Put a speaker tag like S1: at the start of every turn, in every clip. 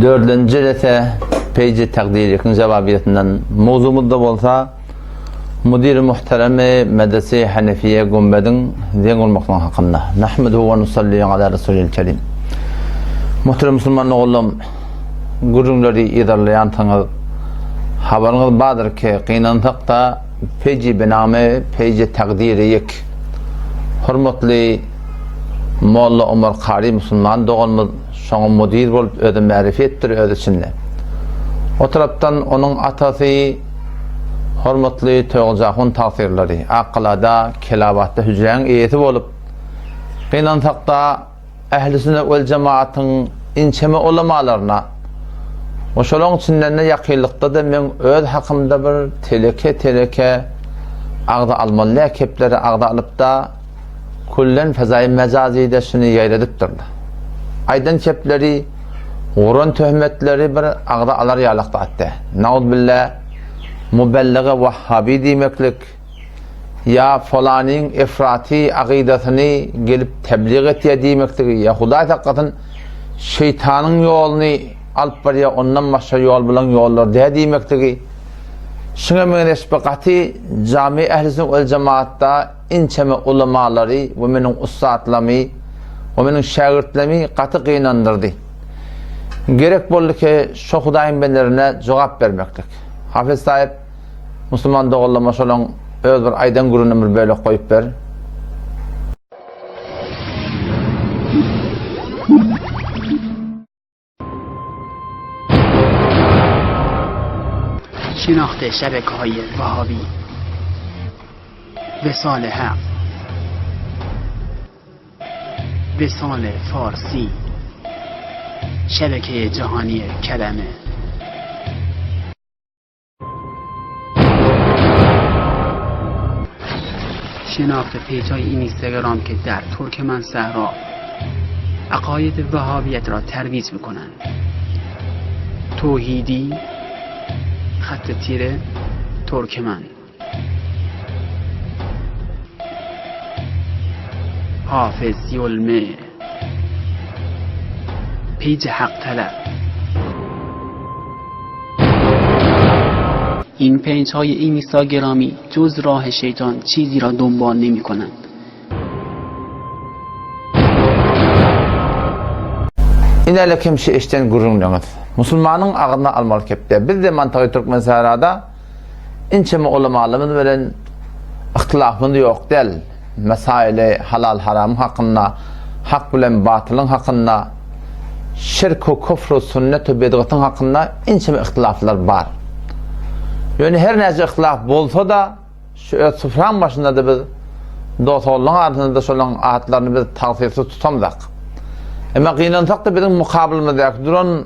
S1: Dördünji jelese Peýji Takdiriýekiň jawabiýetinden mowzumyzda bolsa Müdiri muhteremi Medrese-i Hanefiýe Gümbediň zeň urmaklygy hakynda. Nahmeduhu we nusalli ala Resulil Kerim. Muhterem musulman ogullam, gürrüňleri yzarlaýansyňyz. Habaryňyz bardyr ki, gynansak-da Peýji Bename Peýji Takdiriýek hormatly Molla Omar Kary musulman doganymyz şoňa müdir bolup özi märifi etdir öz içinde. O tarapdan onuň atasy hormatly Toýguljahun tagsyrlary Akgalada, Kelabatda hüjräň eýesi bolup, gynansakda ähli sünnet wel jemaatyň inçeme ulamalaryna we şolaň içinden-de ýakynlykda-da meň öz hakymda bir teleke-teleke agza almaly däl kepleri agza alyp-da, Küllen fezaýy mejazyda şuny ýaýradypdyrlar. Aýdan kepleri, guran töhmetleri bir agza alar ýalak zat däl. Nauzbilla, mubellige wahhaby diýmeklik, ýa folanyň efraty agydasyny gelip teblig etýär diýmekligi, ýa Hudaý saklasyn, şeýtanyň ýoluny alyp barýar, ondan başga ýol bilen ýollar däl diýmekligi, şuňa meňzeş bir gaty jami ähli-sünnet wel-jemaatda ençeme ulamalary we meniň ussatlamy we meniň şägirtlemi gaty gynandyrdy. Gerek boldy ki, şo Hudaýyň bendelerine jogap bermeklik. Hafiz saýyp, musulman doganlama şolaň öz bir aýdan gürrüňinden bir bölek goýup ber.
S2: شناخت شبکه های وهابی وصال حق وصال فارسی شبکه جهانی کلمه شناخت پیج های اینستاگرام که در ترکمن صحرا عقاید وهابیت را ترویج میکنند توحیدی خط تیره ترکمن حافظ یلمه پیج حق طلب این پیج های اینستاگرامی جز راه شیطان چیزی را دنبال نمی کنند.
S1: Ine kim şu eşden gürrüňleriňiz. Musulmanyň agzyna almaly kepde. Biz de mantagy Türkmensährada inçeme ulamalarymyz bilen yhtylafymyz ýok däl. Mesaili halal-haramyň hakynda, hak bilen batylyň hakynda, şirk-u küfr-u sünnet-u bidgatyň hakynda ençeme yhtylaflar bar. Ýöne her näçe yhtylaf bolsa-da, şu öz sufraň başynda-da biz dost-oglanlaryň arasynda-da şolaryň atlaryny biz tagsyrsuz tutamzak. Emma gynansak-da biziň mukabylymyzdaky duran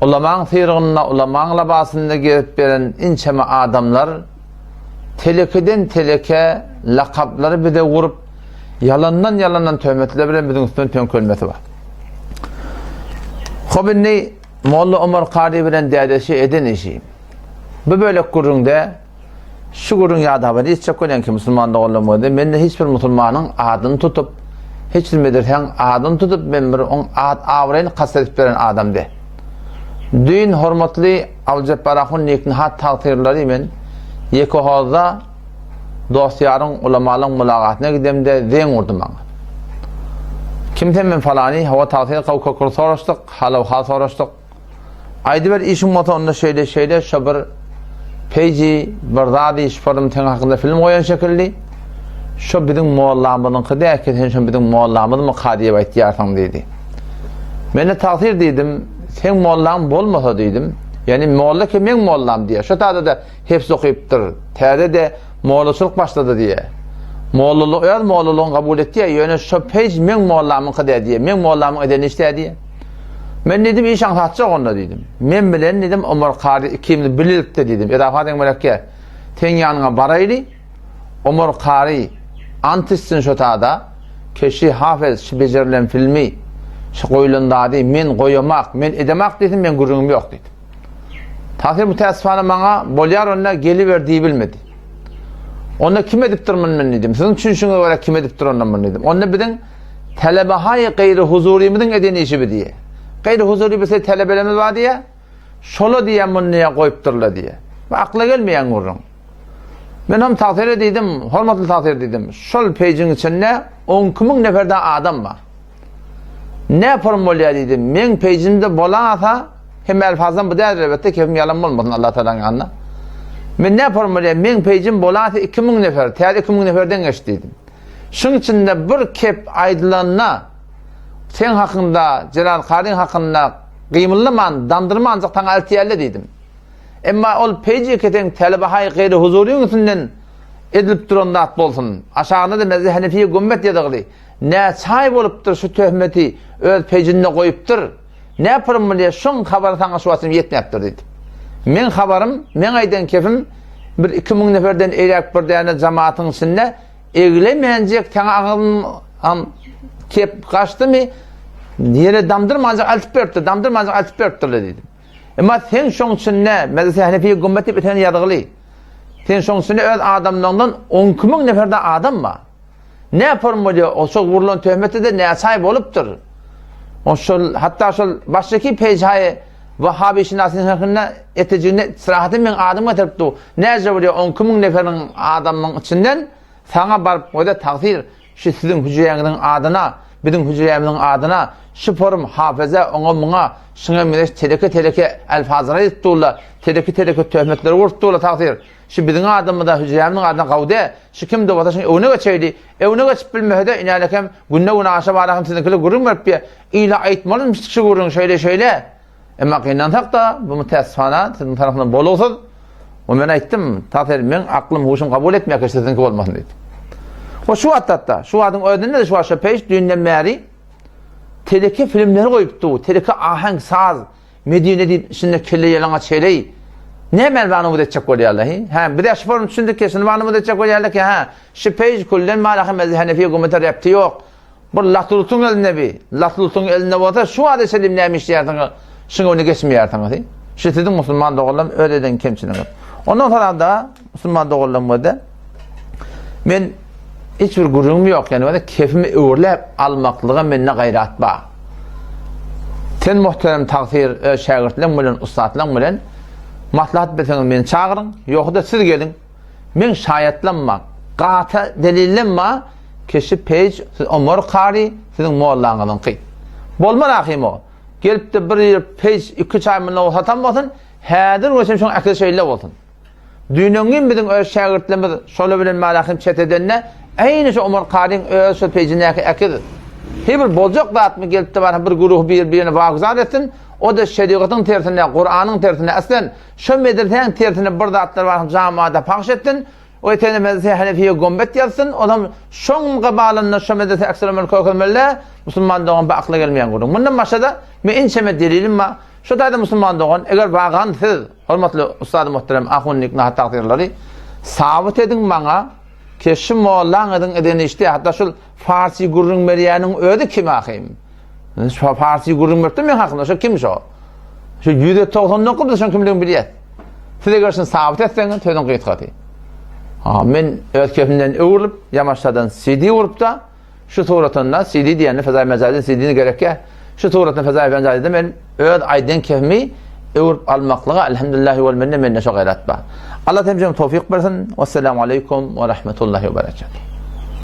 S1: ulamaň syrygynda, ulamaň labasynda gezip beren ençeme adamlar telekeden teleke lakaplary bize gurup, ýalandan-ýalandan töhmetler bilen biziň üstünden töňkelmesi bar. Hop indi Molla Omar Kary bilen dädeşi eden işi. Bu bölek gürrüňde şu gürrüň ýada habar etjek bolýan ki musulman doganlarymyza mende hiç bir musulmanyň adyny tutup hiç bir medresäň adyny tutup men bir oň at abraýyny kast edip beren adam de. Düýn hormatly Abdyljepbar ahun Niknihat tagtyrlary men Ýekehozda dost-ýaryň, ulamalaryň mulagatyna gidemde zeň urdy maňa. Kim sen men falany, hawa tagsyr gawy köküri soraşdyk, hal-awhal soraşdyk. Aýdyber işiň bolsa onda şeýle şeýle şo bir peýji bir zady şporym seň hakynda film goýan şekilli. Şo biziň mollamyzyňky däl ki sen şo biziň mollamyzmyka diýip aýtýarsyň diýdi. Men-de tagsyr diýdim, seň mollaň bolmasa diýdim. Ýagny molla ki meň mollam diýýär. Şo taýda-da Hepsi okypdyr. Täze-de mollaçylyk başlady diýýär. Mollalygy öz mollalygyny kabul etýär, ýöne şo peýj meň mollamyňky däl diýýär. Meň mollamyň eden işi däl diýýär. Men diýdim, iş aňsatjak onda diýdim. Men bilen diýdim, Omar Kary ikimiz bilelikde diýdim. Edafa deň melekge, seň ýanyňa baraýly. Omar Kary ant içsin şo tada, Keşi Hafez şu bejerilen filmi, şu goýulan zady men goýamak, men edemak diýsin, meň gürrüňim ýok diýdim. Tahyr mütäessifana maňa bolýar onda geliber diýibilmedi. Onda kim edipdir muny men diýdim. Siziň düşünişiňize görä kim edipdir onda muny diýdim. Onda biziň talebehaý gaýry huzurymyzyň eden işi bu diýe. Gaýry huzury bir talebelerimiz bar diýýär. Şola diýýär muny diýýär goýupdyrlar diýýär. Bu akla gelmeýän gürrüň. Men hem tagsyra diýdim, hormatly tagsyr diýdim. Şol pejiň içinde 12 müň neferden adam bar. Ne form bolýar diýdim. Meň pejimde bolasa, hem elfazdan bu däldir elbetde, kefim ýalan bolmasyn Allah Taalanyň ýanynda. Men ne form bolýar? Meň pejim bolasa 2000 nefer, täze 2000 neferden geçdi diýdim. Şuň içinde bir kep aýdylanda seň hakyňda, Jelal Karyň hakynda gymyldaman, damdyrmanjyk saňa eltýärler diýdim. Emma ol peji keseň tälibahaý gaýry huzuryň üstünden edilip duran zat bolsun. Aşagynda-da Mezze Henefiýe Gümmet ýazygly. Näçe aý bolupdyr şu töhmeti öz pejinde goýupdyr. Nä pyrym bolýar, şoň habary saňa şu wagtym ýetmäpdir diýdi. Meň habarym, meň aýdan kepim bir 2000 neferden eýräk bir däne jamatyň içinde eglemänjek saňa agyzym am kep gaçdymy ýere damdyrmanjak eltip beripdir, damdyrmanjak eltip beripdirler diýdi. Emma sen şoň içinde Medrese Henefiýe Gümmet diýip eten ýazgyly. Sen şoň içinde öz adamlaryňdan 12 müň neferde adam bar. Ne form bolýar, o şol urlan töhmeti de näçe aý bolupdyr. O şol hatda şol başdaki peýjaýy Wahhabi şinasynyň hakynda etejigine syrahaty meň adym getirip dur. Näce bolýar 12 müň neferiň adamyň içinden saňa baryp goýda tagsyr şu siziň hüjreňiziň adyna, biziň hüjrämiziň adyna şu forum hafeze oňa muňa şuňa meňzeş teleke teleke elfazlar aýdyp durlar, teleke teleke töhmetleri urup durlar tagsyr. Şu biziň adymyza, hüjrämiziň adyna gawde, şu kim-de bolsa şuň öwüne geçeýli. Öwüne geçip bilmese-de, inälekem günde-günaşa bara hem siziňkile gürrüň berip ýa, ile aýtmalymyş şu gürrüň şeýle-şeýle. Emma gynansak-da, bu mütäessifana siziň tarapyňyzdan bolugsyz. We men aýtdym, Taser, meň aklym, huşum kabul etmeýär ki, siziňki bolmasyn diýdim. We şu wagtda-da, şu wagtyň özünde-de şu wagt şu peýş düýnden bäri teleke filmleri goýup dur, teleke aheň, saz, Medine diýip içinde kelle ýalaňaç heleý. Näme banymyz etjek bolýarlar hi? Hä, biz şu form düşündik ki, şuny banymyz etjek bolýarlar ki, hä, şu peýj külden mala hem Henefi gümete repti ýok. Bir latlutyň elinde bi. Latlutyň elinde bolsa şu wada çenli näme işleýärsiňiz? Şuň öňüne geçmeýärsiňiz hi? Şu siziň musulman doganlarym öz eden kemçiligiňiz. Ondan sonra da musulman doganlarym boldy. Men hiç bir gürrüňim ýok, ýani bolsa kefimi öwürläp almaklyga mende gaýrat bar. Sen muhterem tagsyr öz şägirtleň bilen, ussatlaň bilen maslahat berseňiz meni çagyryň, ýogsa-da siz geliň. Meň şaýatlam bar, gata delillem bar, keşi peýj siz Omar kary, siziň mollaňyzyňky. Bolmaz ahym o. Gelip-de bir ýyl peýj iki-üç aý mundan ozal satan bolsun, häzir göçen şoň äkisi şeýle bolsun. Düýneňňin biziň öz şägirtlerimiz şolar bilen Malahym çet edende, äýni şu Omar Karyň öz şu pejindäki ekiz. He bir boljak zatmy gelip-de barha bir güruh bir-birine wagzar etsin, o-da şerigatyň tersine, Kuranyň tersine, aslen şo medresäň tersine bir zatlar barha jamada pahş etsin, o etene medrese Henefiýe gombet ýazsyn, onam şoň gabalynda şo medrese ekstremel kökezmeli, musulman dogan bu akla gelmeýän gürrüň. Mundan başga-da men inçeme delilim bar. Şu taýda musulman dogan, eger wagan siz, hormatly ussady muhterem ahun niknahat tagtyrlary, sabyt ediň maňa, ki şu mollaňyzyň eden işdi, hatda şul farsi gürrüň berýäniň özi kim ahym? Şu farsi gürrüň beripdir men hakynda, şo kim şo? Şu 199 biz şoň kimligini bilýäs. Siz eger şuny sabyt etseňiz, sözüň gysgasy. Ha, men öz kefimden öwrülip, ýamaşladan CD urup-da, Şu suratynda CD diýende Fezaý Mejazyň CD-ni gerekýär. Şu suratynda Fezaý Mejazyda men öz aýdan kefimi öwürip almaklyga elhamdülillahi wal minne mende şo gaýrat bar. Allah hemjemize towfik bersin. Wesselamu aleýkum we rahmetullahi we berekatuh.